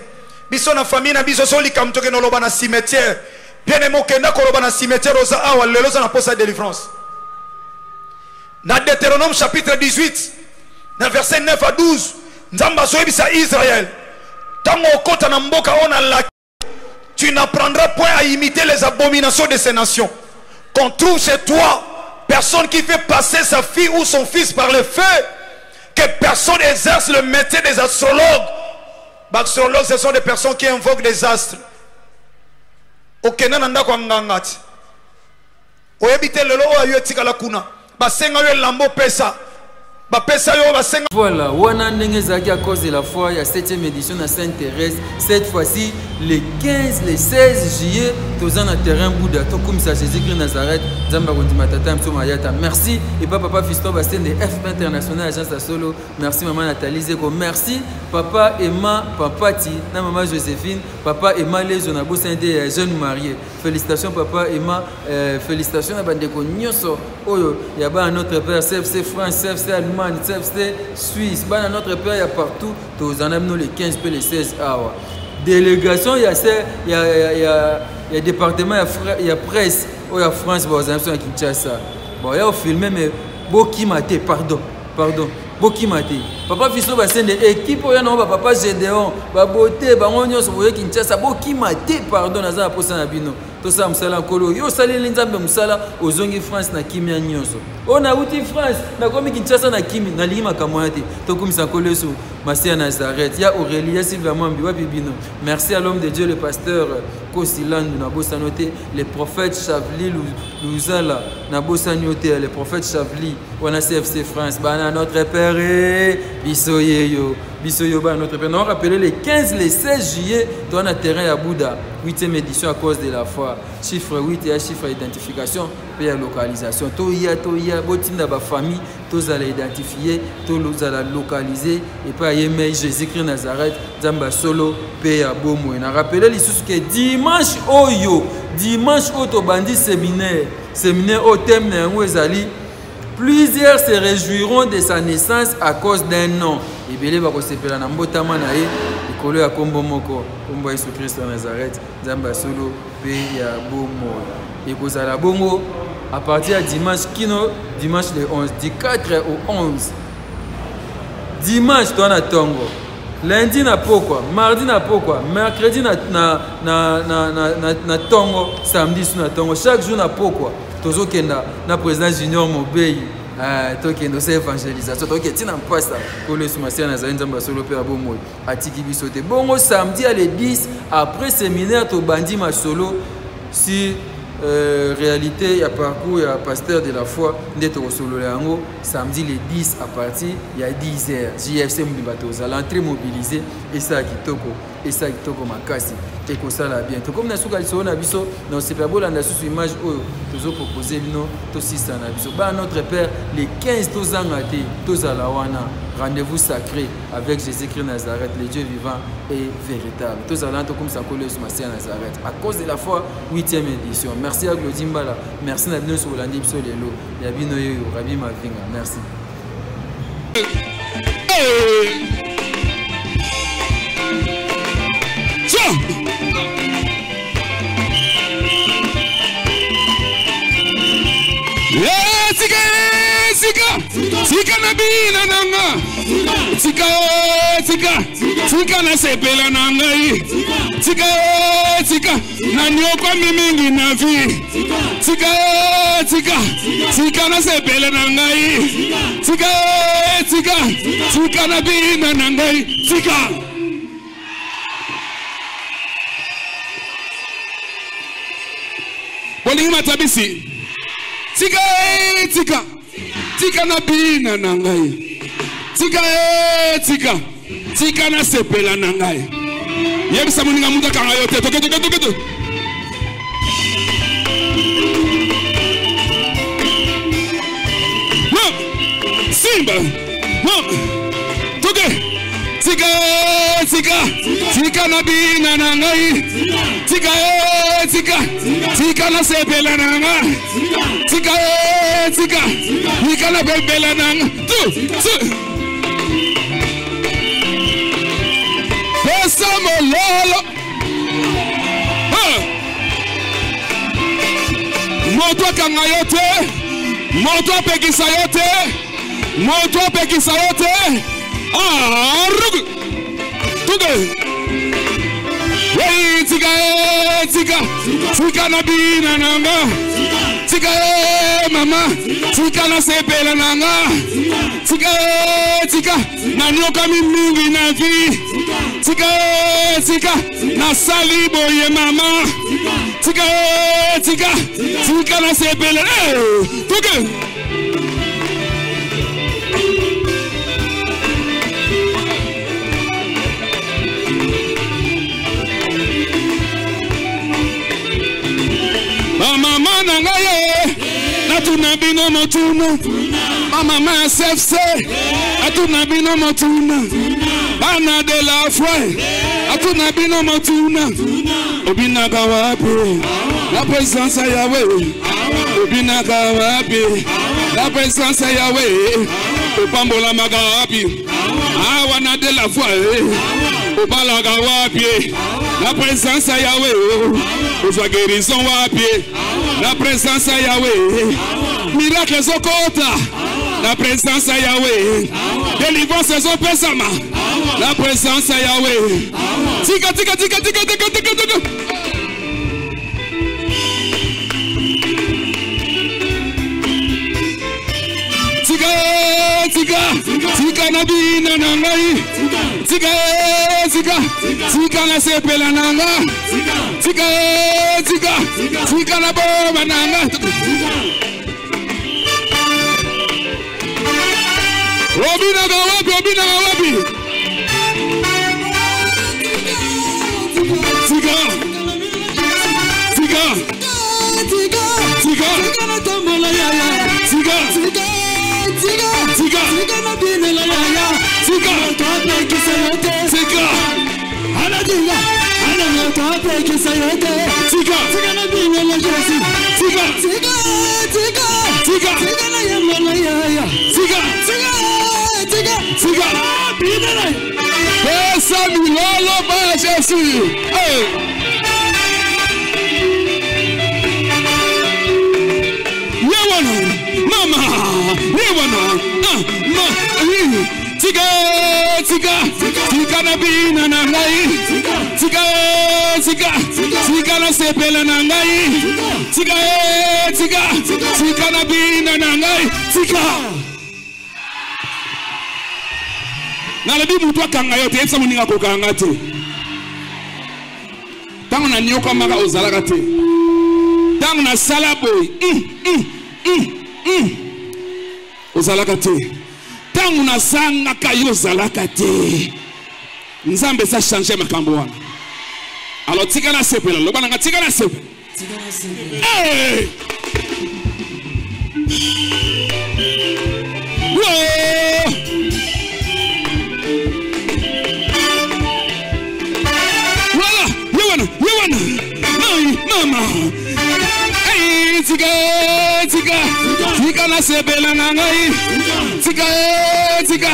Biso na famille na biso, so likambo, tokende oloba na cimetière. Bien aimé, okenda koloba na cimetière, oza awa lelo, oza na posa ya délivrance. Na Deutéronome chapitre 18, na verset 9 à 12, Nzambe azoyebisa Israel: "Ntango okota na mboka oyo nalaki, tu n'apprendras point à imiter les abominations de ces nations. Qu'on trouve chez toi personne qui fait passer sa fille ou son fils par le feu, que personne exerce le métier des astrologues." Astrologues, ce sont des personnes qui invoquent des astres. Okenda na ndako ya nganga ti oyebi te lelo oyo ayo etikala kuna, basenga yo elamba, opesa. Bapesa yo basenga. Voilà, wana ndenge ezalaki à cause de la foi ya 7e édition na Sainte Thérèse. Cette fois-ci, le 15, le 16 juillet, toza na terrain Bouddha, tokumisa Jésus-Christ Nazareth, Nzambe akondima tata biso Mayata. Merci et papa papa Fiston Bastien de F International Agence ya Solo. Merci maman Nathalie Zeko. Merci papa Emma Papati na maman Joséphine, papa Emma Lezo na bosani te ya jeune marié. Félicitations papa Emma, félicitations na bandeko nyonso oyo ya bana notre père CFC France, CFC Allemagne, CFC Suisse, bana notre père ya partout, tozana bino le 15 pe le 16 awa. Délégation ya ya ya ya, ya département ya, ya presse oyo ya France bazana biso na Kinshasa. Bon ya filmer mais bokima te, pardon, pardon. Bokima te. Papa Fiso Basende, équipe oyo na ba papa Gédéon, ba beauté, bango nyonso boye Kinshasa, bokima te, pardon, naza na posa na bino. Tosala mosala nkolo, yo osaleli Nzambe mosala, ozongi France na kimia nyonso. Oyo nauti France, nakomi Kinshasa na kimi, nalingi makambo wana te. Tokumisa nkolo Yesu, Masiya Nazareth, ya Aurélie, ya Sylvia Mwambi, wapi bino. Merci à l'homme de Dieu, le pasteur Kosilandu, na bosano te, le prophète Chavli Luzala, na bosano te, le prophète Chavli, wana CFC France, bana notre père, biso yeyo, biso yo bana notre père. Nous rappelons le 15, le 16 juillet, toi na terrain ya Bouddha, 8e édition à cause de la foi. Chiffre 8 et chiffre identification, pe ya localisation. To ya, to ya, botinda ba famille, tozala identifier, tozala localiser, et puis ayemei Jésus-Christ Nazareth, Nzamba solo, pe ya bomoi. Na rappelé lisusu que dimanche oyo, dimanche oyo tobandi séminaire, séminaire au thème na yango ezali plusieurs se réjouiront de sa naissance à cause d'un nom. Ebele bakosepela na mbotama na ye likolo ya kombo moko, kombo ya Yesu Christ ya Nazareth, Nzambe ya solo pe ya bomoi. Ekozala bongo à partir ya dimanche kino dimanche le 11, du 4 au 11. Dimanche toi na tongo, lundi na pokwa, mardi na pokwa, mercredi na tongo, samedi su na tongo, chaque jour na pokwa. Tozokenda na président Junior Mobei, tokenda osa évangélisation, tokenda tina mpasa kolo Yesu Masiya Nazareth, Nzambe ya solo pe ya bomoi atiki biso te. Bongo samedi ya le 10 après séminaire tobandi masolo si réalité ya parcours ya pasteur de la foi nde tokosolola yango samedi le 10 à partir ya 10 heures. JFC mobimba tozala entrée mobilisée, esala kitoko, esala kitoko makasi, ekosala bien. Tokomi na suka lisolo na biso, na osepela bolanda susu image oyo tozopropose bino tosisa na biso. Ba notre père le 15 tozanga te, tozala wana rendez-vous sacré avec Jésus-Christ Nazareth, le Dieu vivant et véritable. Tozala tokomisa nkolo Yesu Masiya Nazareth à cause de la foi, 8e édition. Merci à Glody Mbala, merci na bino solandi biso lelo ya bino yoyo Rabbi Mavinga, merci. Tika, tika, tika na bina nanga. Tika, tika, tika na sepela na ngai. Tika, tika, na nyokwami mingi na vie. Tika, tika, tika na sepela na ngai. Tika, tika, tika na bina na ngai. Tika. Bolingi matabisi. Tika, tika, tika na bina na ngai. Tika, tika, tika na sepela na ngai. Yebisa moninga mutu akanga yo te. Toke, toke, toke, toke. Simba. Toke. Tika, tika, tika na bina na ngai. Tika, tika, tika na sepela na ngai. Tika, tika, tika na sepela na ngai. Tu, tu. Pesa mololo. Moto akanga yo te. Moto apekisa yo te. Moto apekisa yo te. Rugu. Tuge. Hey, tika, tika, tika na bina nanga. Tika, mama, tika na sepela nanga. Tika, tika, na nyoka mingi na vie. Tika, tika, na sali boye mama. Tika, tika, tika na sepela. Hey, tuge. Natuna bino motuna. Bamama ya CFC. Natuna bino motuna. Bana de la foi. Natuna bino motuna. Obinaka wapi? La présence ya Yahweh. Obinaka wapi? La présence ya Yahweh. Opambolamaka wapi? Awa na de la foi. Obalaka wapi? La présence ya Yahweh. Ozwa guérison wapi? La présence ya Yahweh. Miracle ezokota. La présence ya Yahweh. Délivrance ezopesama. La présence ya Yahweh. Tika tika tika tika tika tika tika. Tika tika tika na bina na ngai. Tika tika tika na sepela na nga. Tika tika tika na boba na nga. Obinaka wapi? Obinaka wapi? Tika tika tika tika tika natambola yaya tika tika tika tika tika nabinela yaya tika moto apekisa yo te tika anatinga ana moto apekisa yo te tika tika nabinela Jésus tika tika tika tika tika nayembola yaya tika tika tika tika binela pesa milolo pa Jésus. Hey. Ye wana mama ye wana ah, ma eh, tika tika tika na bina na ngai tika tika tika na sepela na ngai tika tika tika na bina na ngai tika nalobi moto akanga yo te yebisa moninga akokanga te ntango nanyokamaka ozalaka te ntango nasala boye ozalaka te ntango nazangaka yo ozalaka te nzambe eza change makambo wana alors tika nasepela loba nanga tika nasepela Hey! Whoa! Voilà, ye wana, ye wana. Mai, mama. Hey, tika, tika, tika nasepela na ngai. Tika, tika,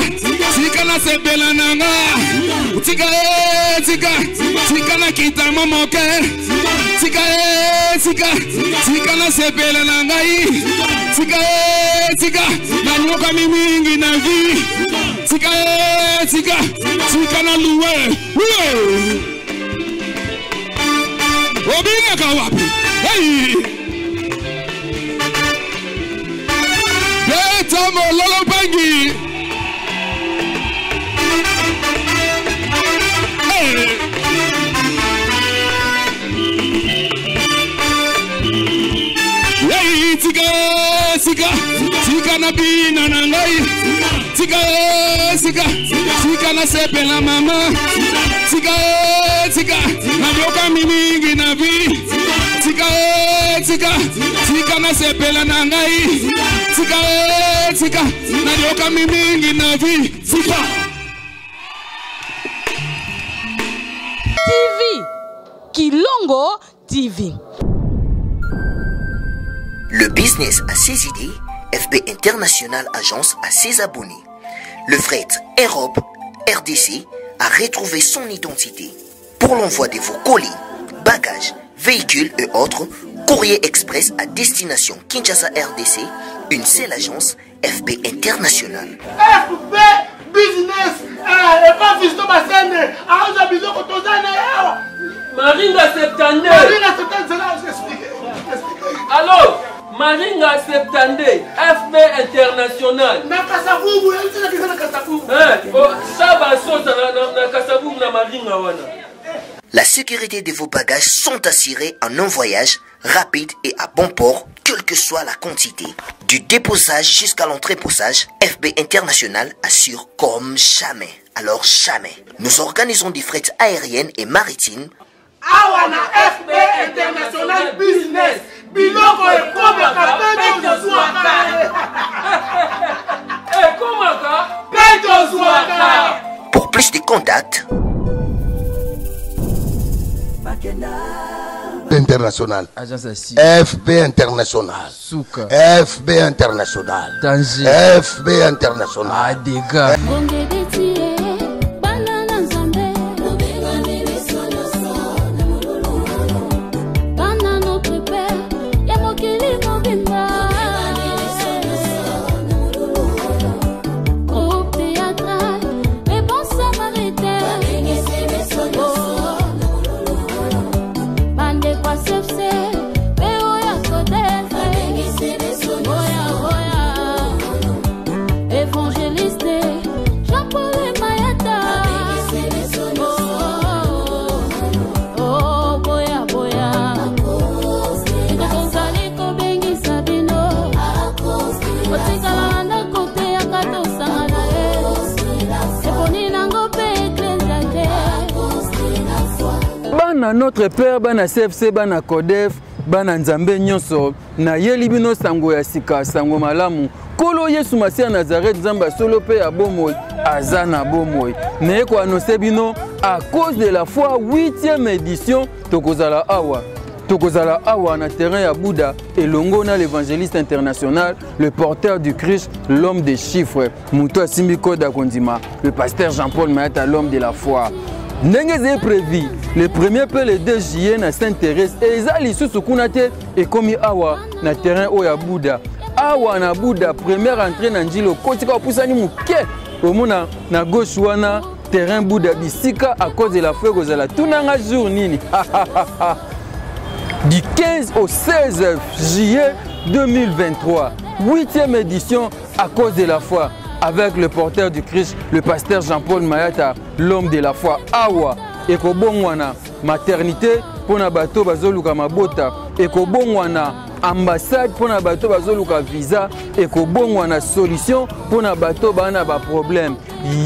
tika nasepela na ngai. Tika, tika, tika nakita mwa moke. Tika, tika, tika nasepela na ngai. Tika, tika, nanyokami mingi na vie. Tika, tika, tika na louer. Louer. Obinaka wapi? Hey! Beta mololo mpangi. Hey! Hey, tika tika tika na bina na ngai. Tika tika tika na sepela mama. Tika tika nayokami mingi na vie. Tika tika tika na sepela na ngai. Tika tika nayokami mingi na vie. Tika TV Kilongo TV. Le business a ses idées, FB International Agence a ses abonnés. Le fret Europe RDC a retrouvé son identité. Pour l'envoi de vos colis, bagages, véhicules et autres, courrier express à destination Kinshasa RDC, une seule agence FB International. FB Business epa Fiston Basende aoza biloko toza na ye awa Maringa 72 Maringa 72 zela explique. Allo Maringa 72 FB International na Kasavubu yebisa na Kasavubu eh oh, Saba Sosa na Kasavubu na Maringa wana. La sécurité de vos bagages sont assurées en un voyage rapide et à bon port, quelle que soit la quantité. Du déposage jusqu'à l'entreposage, FB International assure comme jamais. Alors jamais. Nous organisons des frais aériennes et maritimes. Awa na FB International Business. Biloko ekomaka mpe tozwaka. Ekomaka mpe tozwaka. Pour plus de contacts, International. FB International. Suka. FB International. Danger. FB International. Ah, dégâts. Bana notre père, bana CFC, bana Codef, bana Nzambe nyonso, nayeli bino sango ya sika, sango malamu. Nkolo Yesu Masiya Nazareth, Nzambe ya solo mpe ya bomoi, aza na bomoi. Naye koannonce bino à cause de la foi 8e édition tokozala awa. Tokozala awa na terrain ya Bouddha elongo na l'évangéliste international, le porteur du Christ, l'homme des chiffres, moto asimbi code ya kondima, le pasteur Jean-Paul Mayata, l'homme de la foi. Ndenge ezali prévu le 1er mpe le 2 juillet na Sainte-Thérèse, eza lisusu kuna te, ekomi awa na terrain oyo ya Bouddha. Awa na Bouddha, première entrée na Njili, okoti kaka opusani moke, omona na gauche wana terrain Bouddha, bisika à cause de la foi ekozala. Tunanga jour nini? Du 15 au 16 juillet 2023, 8e édition à cause de la foi, avec le porteur du Christ, le pasteur Jean-Paul Mayata, l'homme de la foi. Awa ekobongwana maternité mpona bato bazoluka mabota, ekobongwana ambassade mpona bato bazoluka visa, ekobongwana solution mpona bato bana ba problème.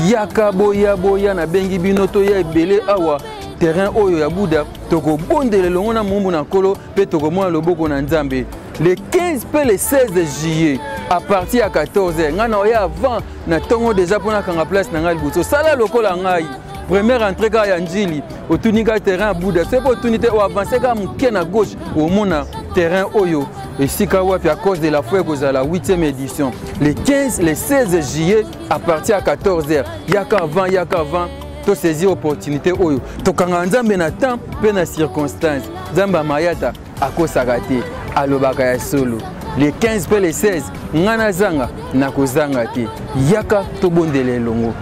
Yaka boya boya, nabengi bino toya ebele awa terrain oyo ya Bouddha, tokobondela elongo na mombu na Nkolo mpe tokomona loboko na Nzambe. Le 15 mpe le 16 juillet à partir ya 14h, ngai na oya avant na ntongo déjà mpo nakanga place na ngai liboso. Sala lokola ngai, première entrée kaka ya Njili, otuni kaka terrain ya Bouddha, soki mpe otuni te, oavance kaka moke na gauche, omona terrain oyo esika wapi à cause de la foi ekozala 8e édition le 15 le 16 juillet à partir ya 14h. Yaka avant, yaka avant, tosaisir opportunité oyo. Tokanga Nzambe na temps mpe na circonstance. Nzambe ya Mayata akosaka te, alobaka ya solo. Le 15 mpe le 16, ngai nazanga nakozanga te. Yaka tobondela elongo.